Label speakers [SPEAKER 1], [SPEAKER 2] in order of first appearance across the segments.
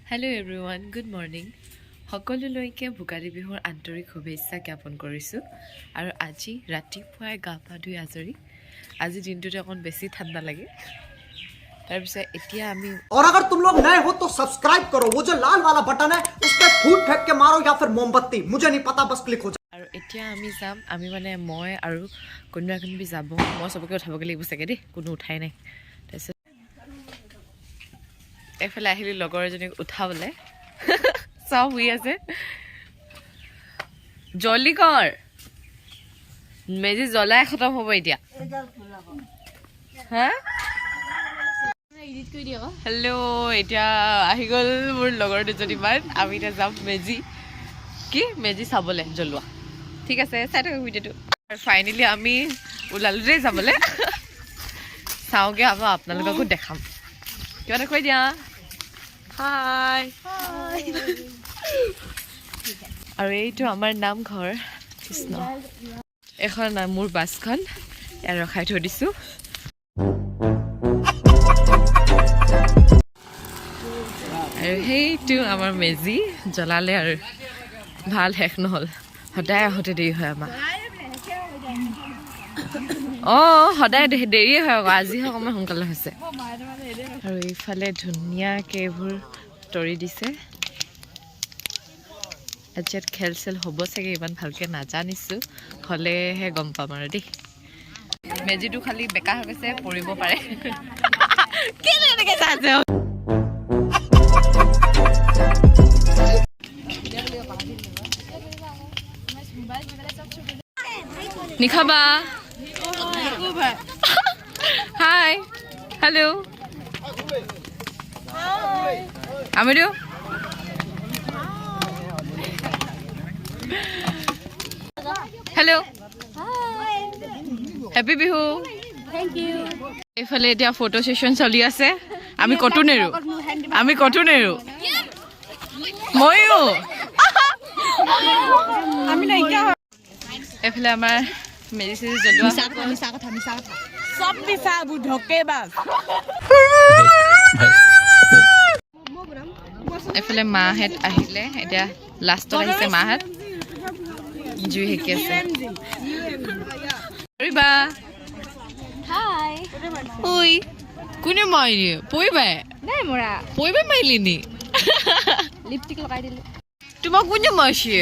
[SPEAKER 1] Hello' everyone, good morning. সকলোলৈকে ভোগালী বিহুৰ আন্তৰিক শুভেচ্ছা জ্ঞাপন কৰিছোঁ। আৰু আজি ৰাতিপুৱাই গা পা ধুই আজৰি। আজি দিনটোতে অকণ বেছি ঠাণ্ডা লাগে। তাৰপিছত এতিয়া আমি
[SPEAKER 2] और अगर तुम लोग नए हो तो सब्सक्राइब करो, वो जो लाल वाला बटन है उस पर फूट फेंक के मारो या फिर मोमबत्ती, मुझे नहीं पता, बस क्लिक हो जाए।
[SPEAKER 1] আৰু এতিয়া আমি যাম, আমি মানে মই আৰু কোনোবা কোনোবি যাব। মই চবকে উঠাবগৈ লাগিব চাগে দেই, কোনো উঠাই নাই। তাৰপিছত এইফালে আহিলোঁ লগৰ এজনীক উঠাবলৈ। চব শুই আছে। জল্দি কৰ, মেজি জ্বলাই খতম হ'ব এতিয়া। হা, হেল্ল', এতিয়া আহি গ'ল মোৰ লগৰ দুজনীমান। আমি এতিয়া যাম মেজি কি মেজি চাবলৈ জ্বলোৱা। ঠিক আছে, চাই থাকক ভিডিঅ'টো। আৰু ফাইনেলি আমি ওলালোঁ দেই যাবলৈ। চাওঁগৈ আকৌ, আপোনালোককো দেখাম। কিবা এটা কৈ দিয়া। হাই। আৰু এইটো আমাৰ নামঘৰ। কৃষ্ণ, এইখন মোৰ বাছখন ইয়াত ৰখাই থৈ দিছোঁ। আৰু সেইটো আমাৰ মেজি জ্বলালে আৰু ভাল শেষ নহ'ল। সদায় আহোঁতে দেৰি হয় আমাৰ। অঁ, সদায় দেৰিয়ে হয় আকৌ, আজিহে অকণমান সোনকালে হৈছে। আৰু এইফালে ধুনীয়াকৈ এইবোৰ তৰি দিছে। আজি ইয়াত খেল চেল হ'ব চাগে, ইমান ভালকৈ নাজানিছোঁ, হ'লেহে গম পাম আৰু দেই। মেজিটো খালি বেকা হৈ গৈছে, পৰিব পাৰে। কেলে এনেকৈ চাইছে? নিখাবা। হাই, হেল্ল', আমিৰো। Hello', happy Bihu. এইফালে এতিয়া ফটো ছেশ্যন চলি আছে। আমি ক'তো নেৰো, আমি ক'তো নেৰো। ময়ো। এইফালে আমাৰ মেজি চেজি জ্বলোৱা।
[SPEAKER 3] মিছা কথা, মিছা কথা, চব মিছা, ঢকেবাজ।
[SPEAKER 1] এইফালে মাহেঁত আহিলে, এতিয়া লাষ্টত আহিছে মাহেঁত। জুই সেকি আছে। পৰিবা। ঐ, কোনে মাৰিলে? পৰিবাই?
[SPEAKER 3] নাই মৰা।
[SPEAKER 1] পৰিবাই মাৰিলি নি?
[SPEAKER 3] লিপষ্টিক লগাই দিলো।
[SPEAKER 1] তোমাক কোনে মাৰিছে?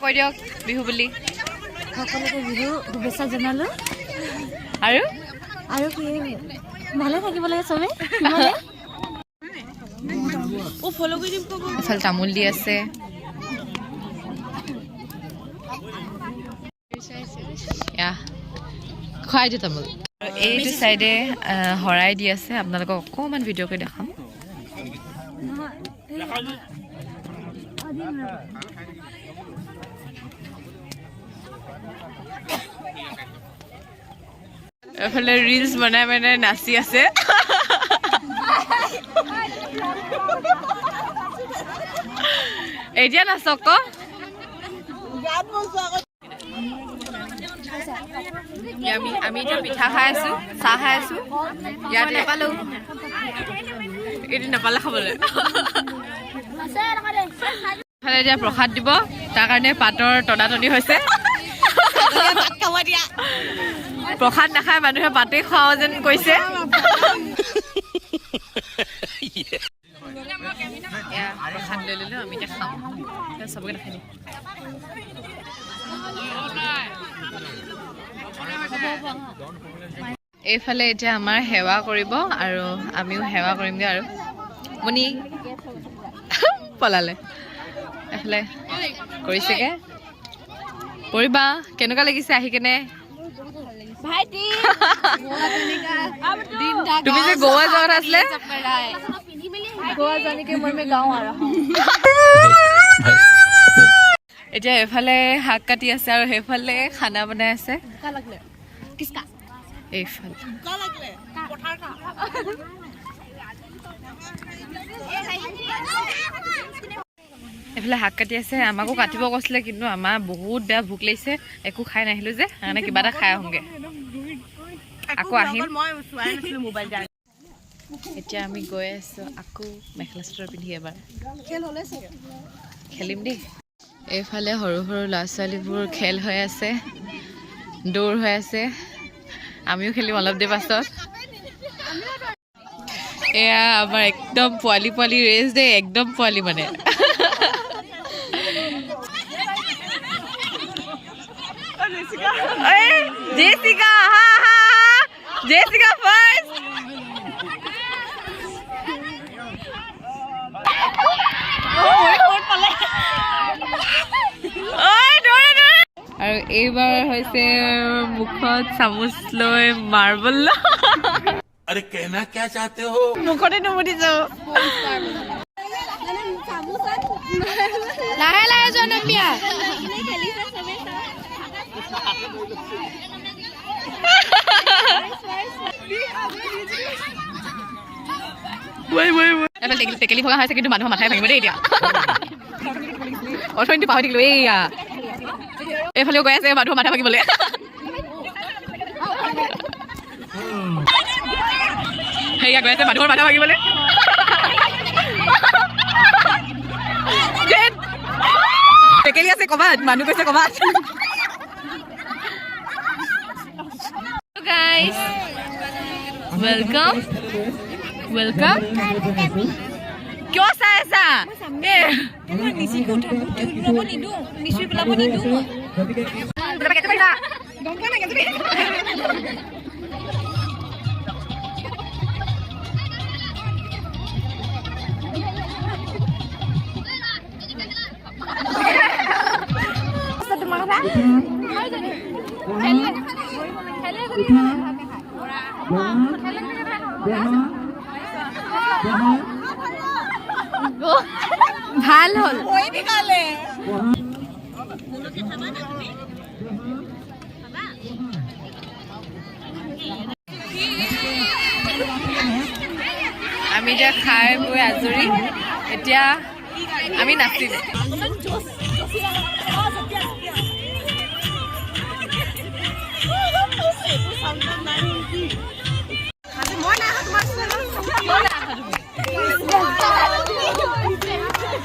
[SPEAKER 1] কৈ দিয়ক বিহু বুলি।
[SPEAKER 3] সকলোকে বিহু শুভেচ্ছা জনালো।
[SPEAKER 1] আৰু
[SPEAKER 3] আৰু কি, ভালে থাকিব লাগে চবে।
[SPEAKER 1] এফালে তামোল দি আছে। খুৱাই দিয়ে তামোল। আৰু এইটো চাইডে শৰাই দি আছে। আপোনালোকক অকণমান ভিডিঅ' কৰি দেখাম। এইফালে ৰিলচ বনাই বনাই নাচি আছে। এতিয়া নাচক ক। আমি এতিয়া পিঠা খাই আছো, চাহ খাই আছো। ইয়াত নাপালো, এইটো নাপালে খাবলৈ। ইফালে এতিয়া প্ৰসাদ দিব, তাৰ কাৰণে পাতৰ টনাটনি হৈছে। প্ৰসাদ নাখায় মানুহে পাতেই খুৱাওঁ যেন কৈছে। প্ৰসাদ লৈ ললো, আমি এতিয়া খাম। চবকে দেখাই দিম। এইফালে এতিয়া আমাৰ সেৱা কৰিব আৰু আমিও সেৱা কৰিমগৈ। আৰু মুনি পলালে। এইফালে কৰিছেগে। পৰিবা, কেনেকুৱা লাগিছে আহি কেনে? তুমি যে গোৱা যোৱা কথা আছিলে? এতিয়া এইফালে শাক কাটি আছে আৰু সেইফালে খানা বনাই আছে। এইফালে এইফালে শাক কাটি আছে। আমাকো কাটিব কৈছিলে, কিন্তু আমাৰ বহুত বেয়া ভোক লাগিছে, একো খাই নাহিলো যে, সেইকাৰণে কিবা এটা খাই আহোঁগৈ। আকৌ আহিম।
[SPEAKER 3] মই চোৱাই নাছিলো মোবাইল।
[SPEAKER 1] এতিয়া আমি গৈ আছোঁ আকৌ মেখেলা চাদৰ পিন্ধি এবাৰ খেলিম দেই। এইফালে সৰু সৰু ল'ৰা ছোৱালীবোৰ খেল হৈ আছে, দৌৰ হৈ আছে। আমিও খেলিম অলপ দেৰি পাছত। এয়া আমাৰ একদম পোৱালি পোৱালি ৰেচ দেই, একদম পোৱালি মানে। জেচিকা, হা হা হা, জেচিকা ফাৰ্ষ্ট। আৰু এইবাৰ হৈছে মুখত চামুচ লৈ মাৰ্বল।
[SPEAKER 4] अरे, कहना क्या चाहते हो?
[SPEAKER 1] মুখতে নুমুতি যাওঁ।
[SPEAKER 5] লাহে লাহে যোৱা নমিয়া।
[SPEAKER 1] এইফালে টেকেলি টেকেলি ভঙা হৈছে, কিন্তু মানুহৰ মাথাই ভাঙিব দেই। এতিয়া অথনিটো পাহৰি থাকিলো। এইয়া এইফালেও গৈ আছে মানুহৰ মাথা ভাঙিবলৈ। সেয়া গৈ আছে মানুহৰ মাথা ভাঙিবলৈ। ধেৎ। টেকেলি আছে ক'বাত, মানুহ গৈছে ক'বাত। Guys, welcome, welcome. কিয় চাই আছা? এ
[SPEAKER 5] নিচুই পেলাব নিদিওঁ মই। গম পোৱা নাই। তোমাৰ কথা। ভাল হ'ল।
[SPEAKER 1] আমি এতিয়া খাই বৈ আজৰি। এতিয়া আমি নাচিম।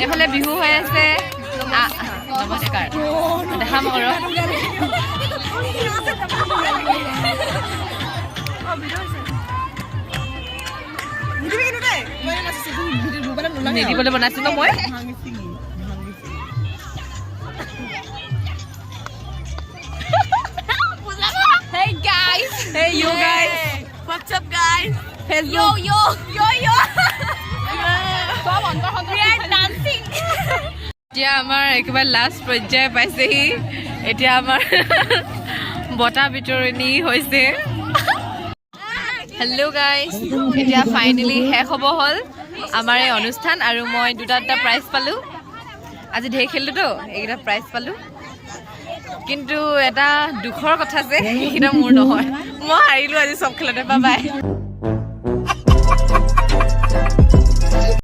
[SPEAKER 1] এইফালে বিহু হৈ আছে। নমস্কাৰ, দেখাম আৰু। নিদিবলৈ বনাইছো ন মই।
[SPEAKER 5] Hey guys!
[SPEAKER 1] Hey you guys.
[SPEAKER 3] What's up, guys?
[SPEAKER 1] Facebook.
[SPEAKER 5] Yo yo yo yo! We are dancing.
[SPEAKER 1] এতিয়া আমাৰ একেবাৰে লাষ্ট পৰ্যায় পাইছেহি। এতিয়া আমাৰ বঁটা বিতৰণি হৈছে। হেল্ল' গাইজ, এতিয়া ফাইনেলি শেষ হ'ব হ'ল আমাৰ এই অনুষ্ঠান আৰু মই দুটা দুটা প্ৰাইজ পালোঁ। আজি ঢেৰ খেলিলোতো, এইকেইটা প্ৰাইজ পালোঁ। কিন্তু এটা দুখৰ কথা যে সেইকেইটা মোৰ নহয়। মই হাৰিলোঁ আজি চব খেলতে। Bye bye.